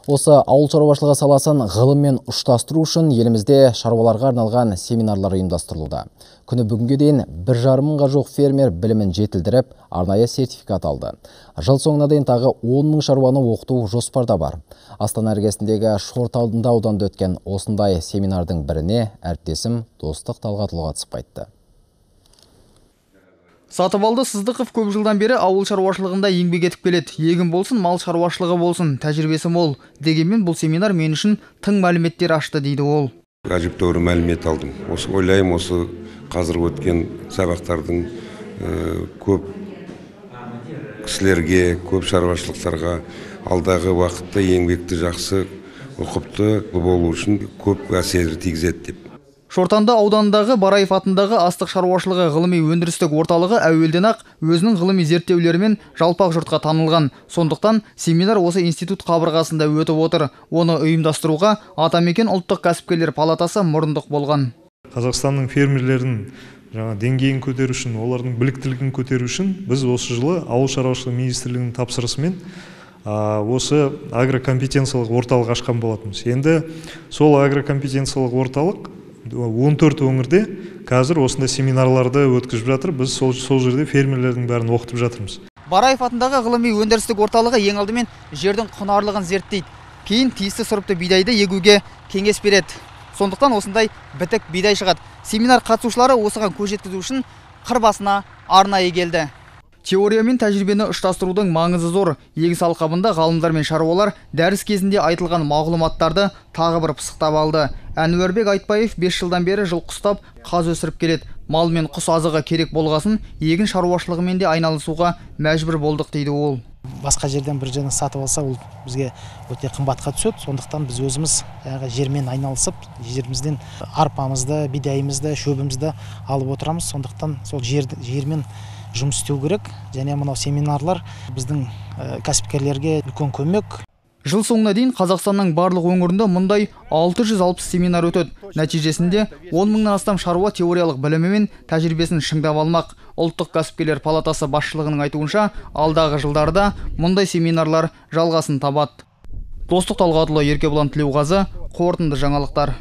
Осы ауыл шаруашылығы саласын ғылыммен ұштастыру үшін елімізде шаруаларға арналған семинарлар ұйымдастырылуда. Күні бүгінге дейін 1,5 мыңға жуық фермер білімін жетілдіріп, арнайы сертификат алды. Жыл соңына дейін тағы 10 мың шаруаны оқыту жоспарда бар. Астана іргесіндегі Шортанды ауданында өткен осындай семинардың біріне әріптесім Достық Талғатұлы қатысып қайтты. Сатыбалды Сыздықов көп жылдан бері ауыл шаруашылығында еңбек етіп келеді. Егін болсын, мал шаруашылығы болсын, тәжірибесі мол. Дегенмен бұл семинар мен үшін тың мәліметтер ашты, дейді ол. Әжептәуір мәлімет алдым. Осы ойлаймын, осы қазір өткен сабақтардың көп кісілерге, көп шаруашылықтарға алдағы уақытта еңбекті жақсы, ұқыпты болу үшін көп әсер тигізеді деп. Шортанды ауданындағы Бараев атындағы астық шаруашылығы ғылыми өндірістік орталығы әуелден ақ өзінің ғылыми зерттеулерімен жалпақ жұртқа танылған. Сондықтан семинар осы институт қабырғасында өтіп отыр. Оны ұйымдастыруға Атамекен ұлттық кәсіпкерлер палатасы мұрындық болған. Қазақстанның фермерлерінің жаңа деңгейін көтеру үшін, олардың біліктілігін көтеру үшін біз осы жылы Ауыл шаруашылығы министрлігінің тапсырысымен осы агрокомпетенциялық орталық ашқан болатынбыз. Енді сол агрокомпетенциялық орталық 14 өңірде қазір осындай семинарларды өткізіп жатыр. Біз сол жерде фермерлердің бәрін оқытып жатырмыз. Бараев атындағы ғылыми өндірістік орталығы ең алдымен жердің құнарлығын зерттейді. Кейін тиісті сұрыпты бидайды егуге кеңес береді. Сондықтан осындай бітік бидай шығады. Семинар қатысушылары осыған көз жеткізу үшін қыр басына арнайы келді. Теория мен тәжірибені ұштастырудың маңызы зор. Егіс алқабында ғалымдар мен шаруалар дәріс кезінде айтылған мағлұматтарды тағы бір пысықтап алды. Әнуарбек Айтбаев 5 жылдан бері жылқы ұстап, қаз өсіріп келеді. Мал мен құс азығы керек болғасын, егін шаруашылығымен де айналысуға мәжбүр болдық, дейді ол. Басқа жерден бір жерден сатып алса, ол бізге өте қымбатқа түседі. Сондықтан біз өзіміз жаңағы жермен айналысып, жерімізден арпамызды, бидайымызды, шөбімізді алып отырамыз. Сондықтан сол жермен жұмыс істеу керек. Және мынау семинарлар біздің кәсіпкерлерге үлкен көмек. Жыл соңына дейін Қазақстанның барлық өңірінде мұндай 660 семинар өтеді. Нәтижесінде 10 мыңнан астам шаруа теориялық білімі мен тәжірибесін шыңдап алмақ. Ұлттық кәсіпкерлер палатасы басшылығының айтуынша, алдағы жылдарда мұндай семинарлар жалғасын табады. Достық Талғатұлы, Еркебұлан Тілеуқазы, қорытынды жаңалықтар.